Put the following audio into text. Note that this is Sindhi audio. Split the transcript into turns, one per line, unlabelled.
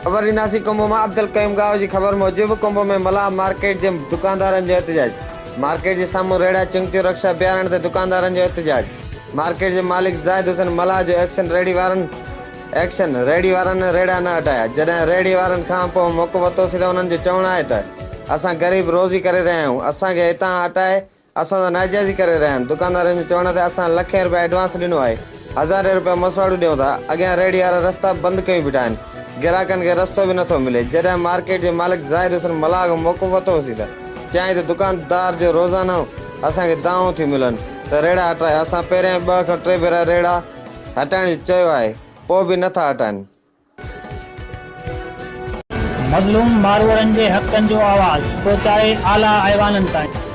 خبر ڏينداسين ڪنبو مان عبدالقيوم ڳاهو جي خبر موجب ڪنبو ۾ ملاح مارڪيٽ جي دڪاندارن جو احتجاج مارڪيٽ جي سامهون ريڙها چنگچيون رڪشا بيهارڻ تي دڪاندارن جو احتجاج مارڪيٽ جي مالڪ زاهد حسين ملاح جو ايڪشن ريڙهي وارن ايڪشن ريڙهي وارن ريڙها نه هٽايا جڏهن ريڙهي وارن کان پوء موقعو ورتوسين ته انهن جو چوڻ آهي ته اسان غريب روزي ڪري رهيا آهيون اسان کي هتان هٽائي اسان سان ناجائزي ڪري رهيا آهن، دڪاندارن جو چوڻ آهي ته اسان لکين رپيا ايڊوانس ڏنو آهي، هزارين رپيا مسواڙون ڏيون ٿا، اڳيان ريڙهي وارا رستا به بند ڪيون بيٺا آهن، گراهڪن کي رستو به نٿو ملي، جڏهن مارڪيٽ جي مالڪ زاهد حسين ملاح کان موقف ورتو هوسين ته چيائين ته دڪاندار جو روزانو اسان کي دانهون ٿيون ملن ته ريڙها هٽرايو، اسان پهريان ٻه کان ٽي ڀيرا ريڙها هٽائڻ جو چيو آهي پوء به نٿا هٽائن.
مظلوم ماروئڙن جي حقن جو آواز پهچائي اعليٰ ايوانن تائين.